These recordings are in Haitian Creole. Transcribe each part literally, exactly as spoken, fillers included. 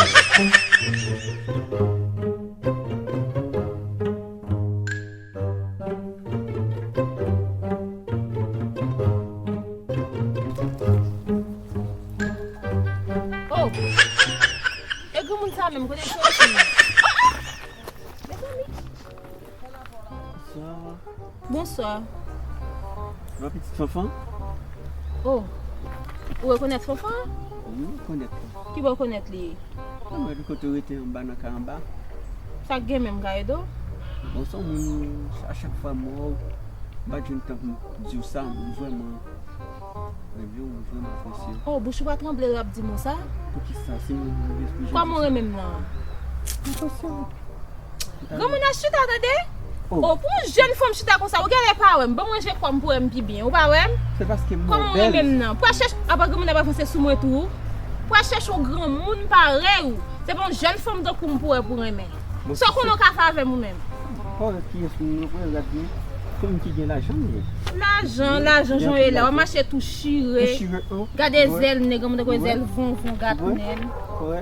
Oh! E granmoun sa menm, kote l soti? Mezanmi! Bonswa. Bonswa. Bon, pitit Fanfan? Oh, ou rekonèt Fanfan? Wi, m rekonèt li. Ki bò w rekonèt li? Mwen wè li kote w rete anba nan kay anba. Sa k gen menm, Gaedo? Bon, se yon moun, a chak fwa m wè w, m pa t jwenn tan pou m di w sa, m vrèman renmen w, m vrèman apresye w. Oh, bouch ou pa tranble lè w ap di m sa? Poukisa? Si m, m, m, Kòman w renmen m nan? Apresye w. Granmoun nan chita, tande? Oh. Oh, pou yon jèn fanm chita konsa, ou genlè pa wè m. Ban m ranje kò m pou wè m pi byen. Ou pa wè m? Se paske m wè w bèl. Kòman w renmen m nan? Pou al chèche, apa granmoun nan pa panse sou mwen tou? Pou al chèche yon granmoun parèy ou. Se pa yon jèn fanm tankou m pou wè pou renmen. Bon, sa w konnen w ka fè avè m ou menm? Oh, kiyès moun yo pou yo gad byen? Fanm ki gen lajan, m ye. Lajan, lajan, jan w ye la, w ap mache tou chire. Tou chire, oh. Gade zèl nèg, granmoun tankou zèl vonvon, gatnèl. Wè.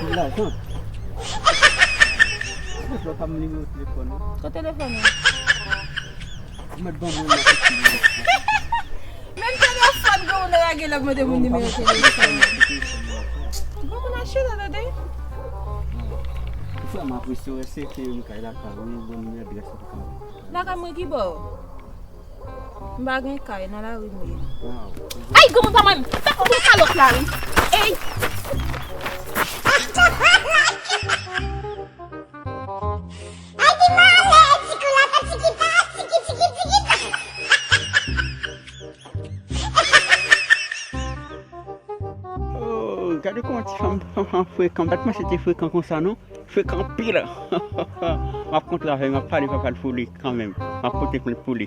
Gen lajan. Mèt lò pa m nimewo telefòn ou. Ko telefòn ou? Ou mèt ban mwen nan piti. Menm telefòn granmoun nan lage l ap mande moun nimewo telefòn. Granmoun achte la tande. Ou fè m apresye w, se ke m kay lakay ou, ou ban m adrès ou pou kay. Lakay mwen ki bò? M pa gen kay, nan lari m ye. Ay, granmoun pa mwen, fè kout kalòt la, wi. Ey! Ay, ki malè, ti kou la fè tiki pa, tiki, tiki, tiki pa. Oh, gade kòman ti fanm, fanm, fanm frekan. M pa t panse te frekan konsa, non. Frekan anpil. M ap kontre avè l, m ap pale papa l pou li kanmenm. M ap pote plent pou li.